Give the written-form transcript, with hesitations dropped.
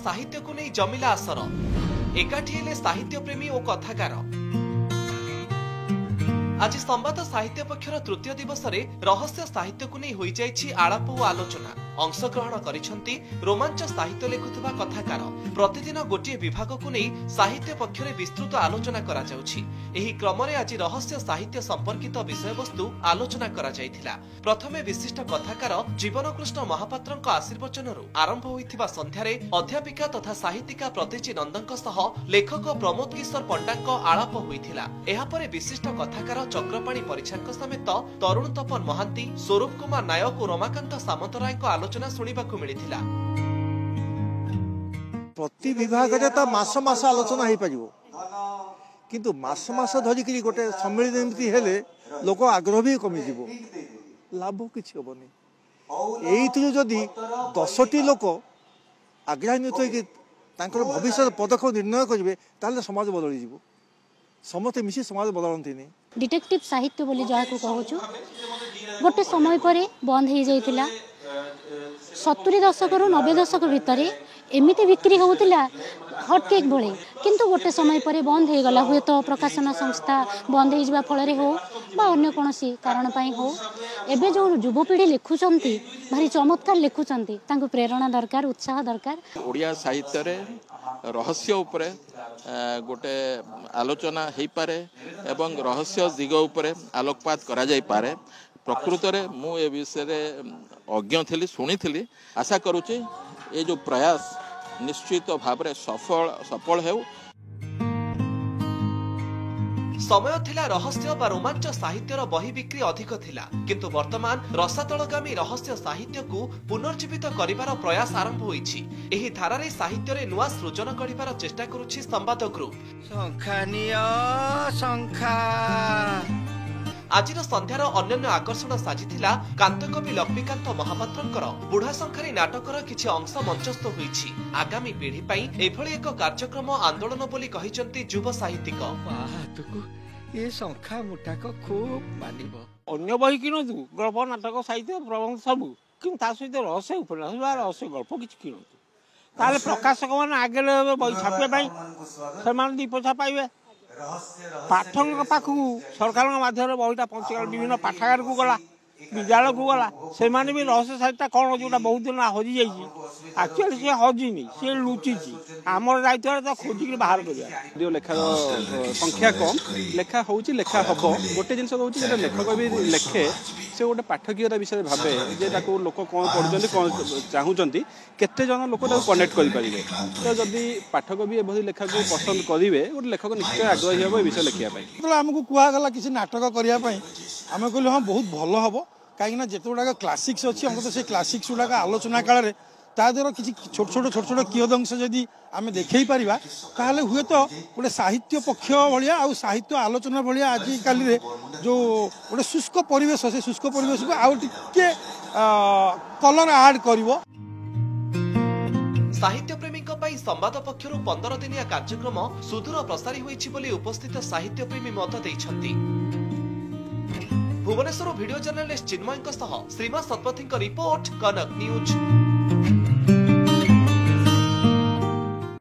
ସାହିତ୍ୟକୁ ନେଇ ଜମିଲା ଆସର। ଏକାଠି ହେଲେ ସାହିତ୍ୟ ପ୍ରେମୀ ଓ କଥାକାର। ଆଜି ସମ୍ବାଦ ସାହିତ୍ୟ ପକ୍ଷର ତୃତୀୟ ଦିବସରେ ରହସ୍ୟ ସାହିତ୍ୟକୁ ନେଇ ହୋଇଯାଇଛି ଆଳାପ ଓ ଆଲୋଚନା। ଅଂଶଗ୍ରହଣ କରିଛନ୍ତି ରୋମାଞ୍ଚ ସାହିତ୍ୟ ଲେଖୁଥିବା କଥାକାର। ପ୍ରତିଦିନ ଗୋଟିଏ ବିଭାଗକୁ ନେଇ ସାହିତ୍ୟ ପକ୍ଷରେ ବିସ୍ତୃତ ଆଲୋଚନା କରାଯାଉଛି। ଏହି କ୍ରମରେ ଆଜି ରହସ୍ୟ ସାହିତ୍ୟ ସମ୍ପର୍କିତ ବିଷୟବସ୍ତୁ ଆଲୋଚନା କରାଯାଇଥିଲା। ପ୍ରଥମେ ବିଶିଷ୍ଟ କଥାକାର ଜୀବନକୃଷ୍ଣ ମହାପାତ୍ରଙ୍କ ଆଶୀର୍ବଚନରୁ ଆରମ୍ଭ ହୋଇଥିବା ସନ୍ଧ୍ୟାରେ ଅଧ୍ୟାପିକା ତଥା ସାହିତ୍ୟିକା ପ୍ରତୀଚି ନନ୍ଦଙ୍କ ସହ ଲେଖକ ପ୍ରମୋଦ କିଶୋର ପଣ୍ଡାଙ୍କ ଆଳାପ ହୋଇଥିଲା। ଏହାପରେ ବିଶିଷ୍ଟ କଥାକାର ଚକ୍ରପାଣି ପରିଛାଙ୍କ ସମେତ ତରୁଣ ତପନ ମହାନ୍ତି, ସ୍ୱରୂପ କୁମାର ନାୟକ ଓ ରମାକାନ୍ତ ସାମନ୍ତରାୟଙ୍କ ଆଲୋଚନା ଶୁଣିବାକୁ ମିଳିଥିଲା। ପ୍ରତି ବିଭାଗରେ ତ ମାସ ମାସ ଆଲୋଚନା ହେଇପାରିବ, କିନ୍ତୁ ମାସ ମାସ ଧରିକିରି ଗୋଟେ ସମ୍ମିଳନୀ ଏମିତି ହେଲେ ଲୋକ ଆଗ୍ରହ ବି କମିଯିବ, ଲାଭ କିଛି ହେବନି। ଏଇଥିରୁ ଯଦି 10ଟି ଲୋକ ଆଗ୍ରହାନ୍ୱିତ ହେଇକି ତାଙ୍କର ଭବିଷ୍ୟତ ପଦକ୍ଷେପ ନିର୍ଣ୍ଣୟ କରିବେ, ତାହେଲେ ସମାଜ ବଦଳିଯିବ। ସମସ୍ତେ ମିଶି ସମାଜ ବଦଳନ୍ତିନି। ଡିଟେକ୍ଟିଭ ସାହିତ୍ୟ ବୋଲି ଯାହାକୁ କହୁଛୁ, ଗୋଟେ ସମୟ ପରେ ବନ୍ଦ ହେଇଯାଇଥିଲା। 70 ଦଶକରୁ 90 ଦଶକ ଭିତରେ ଏମିତି ବିକ୍ରି ହେଉଥିଲା ହଟ୍ କେକ୍ ଭଳି, କିନ୍ତୁ ଗୋଟେ ସମୟ ପରେ ବନ୍ଦ ହେଇଗଲା। ହୁଏତ ପ୍ରକାଶନ ସଂସ୍ଥା ବନ୍ଦ ହେଇଯିବା ଫଳରେ ହେଉ ବା ଅନ୍ୟ କୌଣସି କାରଣ ପାଇଁ ହେଉ। ଏବେ ଯେଉଁ ଯୁବପିଢ଼ି ଲେଖୁଛନ୍ତି, ଭାରି ଚମତ୍କାର ଲେଖୁଛନ୍ତି, ତାଙ୍କୁ ପ୍ରେରଣା ଦରକାର, ଉତ୍ସାହ ଦରକାର। ଓଡ଼ିଆ ସାହିତ୍ୟରେ ରହସ୍ୟ ଉପରେ ଗୋଟେ ଆଲୋଚନା ହେଇପାରେ ଏବଂ ରହସ୍ୟ ଦିଗ ଉପରେ ଆଲୋକପାତ କରାଯାଇପାରେ। ପ୍ରକୃତରେ ମୁଁ ଏ ବିଷୟରେ ଅଜ୍ଞ ଥିଲି, ଶୁଣିଥିଲି। ଆଶା କରୁଛି ଏ ଯେଉଁ ପ୍ରୟାସ ନିଶ୍ଚିତ ଭାବରେ ସଫଳ ହେଉ। ସମୟ ଥିଲା ରହସ୍ୟ ବା ରୋମାଞ୍ଚ ସାହିତ୍ୟର ବହି ବିକ୍ରି ଅଧିକ ଥିଲା, କିନ୍ତୁ ବର୍ତ୍ତମାନ ରସାତଳଗାମୀ ରହସ୍ୟ ସାହିତ୍ୟକୁ ପୁନର୍ଜୀବିତ କରିବାର ପ୍ରୟାସ ଆରମ୍ଭ ହୋଇଛି। ଏହି ଧାରାରେ ସାହିତ୍ୟରେ ନୂଆ ସୃଜନ କରିବାର ଚେଷ୍ଟା କରୁଛି ସମ୍ବାଦ ଗ୍ରୁପ। ଆଜିର ସନ୍ଧ୍ୟାର ଅନ୍ୟାନ୍ୟ ଆକର୍ଷଣ ସାଜିଥିଲା କାନ୍ତକବି ଲକ୍ଷ୍ମୀକାନ୍ତ ମହାପାତ୍ରଙ୍କର ବୁଢ଼ା ଶଙ୍ଖାରୀ ନାଟକର କିଛି ଅଂଶ ମଞ୍ଚସ୍ଥ ହୋଇଛି। ଆଗାମୀ ପିଢ଼ି ପାଇଁ ଏଭଳି ଏକ କାର୍ଯ୍ୟକ୍ରମ ଆନ୍ଦୋଳନ ବୋଲି କହିଛନ୍ତି ଯୁବ ସାହିତ୍ୟିକ। ଏ ଶଙ୍ଖା ମୁଠାକ ଖୁବ୍ ମାନିବ। ଅନ୍ୟ ବହି କିଣନ୍ତୁ, ଗଳ୍ପ, ନାଟକ, ସାହିତ୍ୟ, ପ୍ରବନ୍ଧ ସବୁ, କିନ୍ତୁ ତା ସହିତ ରହସ୍ୟ ଉପନ୍ୟାସ ବା ରହସ୍ୟ ଗଳ୍ପ କିଛି କିଣନ୍ତୁ। ତାହେଲେ ପ୍ରକାଶକମାନେ ଆଗରେ ବହି ଛାପିବା ପାଇଁ ସେମାନେ 2 ପଇସା ପାଇବେ। ପାଠକଙ୍କ ପାଖକୁ ସରକାରଙ୍କ ମାଧ୍ୟମରେ ବହିଟା ପହଞ୍ଚିଗଲା, ବିଭିନ୍ନ ପାଠାଗାରକୁ ଗଲା, ବିଦ୍ୟାଳୟକୁ ଗଲା, ସେମାନେ ବି ରହସ୍ୟ ସାହିତ୍ୟଟା କ'ଣ ଯେଉଁଟା ବହୁତ ଦିନ ହଜିଯାଇଛି, ଆକ୍ଚୁଆଲି ସିଏ ହଜିନି, ସିଏ ଲୁଚିଛି। ଆମର ଦାୟିତ୍ୱରେ ତ ଖୋଜିକିରି ବାହାର କରିବା। ଯଦିଓ ଲେଖାର ସଂଖ୍ୟା କମ୍, ଲେଖା ହେଉଛି, ଲେଖା ହେବ। ଗୋଟେ ଜିନିଷ ରହୁଛି, ଯେତେବେଳେ ଲେଖକ ବି ଲେଖେ, ସେ ଗୋଟେ ପାଠକୀୟତା ବିଷୟରେ ଭାବେ ଯେ ତାକୁ ଲୋକ କ'ଣ ପଢ଼ୁଛନ୍ତି, କ'ଣ ଚାହୁଁଛନ୍ତି, କେତେ ଜଣ ଲୋକ ତାକୁ କନେକ୍ଟ କରିପାରିବେ। ତ ଯଦି ପାଠକ ବି ଏଭଳି ଲେଖାକୁ ପସନ୍ଦ କରିବେ, ଗୋଟେ ଲେଖକ ନିଶ୍ଚୟ ଆଗ୍ରହୀ ହେବ ଏ ବିଷୟ ଲେଖିବା ପାଇଁ। ଯେତେବେଳେ ଆମକୁ କୁହାଗଲା କିଛି ନାଟକ କରିବା ପାଇଁ, ଆମେ କହିଲୁ ହଁ ବହୁତ ଭଲ ହେବ, କାହିଁକିନା ଯେତେ ଗୁଡ଼ାକ କ୍ଲାସିକ୍ସ ଅଛି, ଅନ୍ତତଃ ସେ କ୍ଲାସିକ୍ସ ଗୁଡ଼ାକ ଆଲୋଚନା କାଳରେ ତା ଦେହର କିଛି ଛୋଟ ଛୋଟ ଛୋଟ ଛୋଟ କିୟଦଂଶ ଯଦି ଆମେ ଦେଖେଇ ପାରିବା, ତାହେଲେ ହୁଏତ ଗୋଟେ ସାହିତ୍ୟ ପକ୍ଷ ଭଳିଆ ଆଉ ସାହିତ୍ୟ ଆଲୋଚନା ଭଳିଆ ଆଜିକାଲିରେ ଯେଉଁ ଗୋଟେ ଶୁଷ୍କ ପରିବେଶ, ସେ ଶୁଷ୍କ ପରିବେଶକୁ ଆଉ ଟିକେ କଲର ଆଡ୍ କରିବ। ସାହିତ୍ୟ ପ୍ରେମୀଙ୍କ ପାଇଁ ସମ୍ବାଦ ପକ୍ଷରୁ 15 ଦିନିଆ କାର୍ଯ୍ୟକ୍ରମ ସୁଦୂର ପ୍ରସାରୀ ହୋଇଛି ବୋଲି ଉପସ୍ଥିତ ସାହିତ୍ୟ ପ୍ରେମୀ ମତ ଦେଇଛନ୍ତି। ଭୁବନେଶ୍ୱର ଭିଡିଓ ଜର୍ଣ୍ଣାଲିଷ୍ଟ ଚିନ୍ମୟଙ୍କ ସହ ଶ୍ରୀମା ଶତପଥୀଙ୍କ ରିପୋର୍ଟ, କନକ ନ୍ୟୁଜ୍।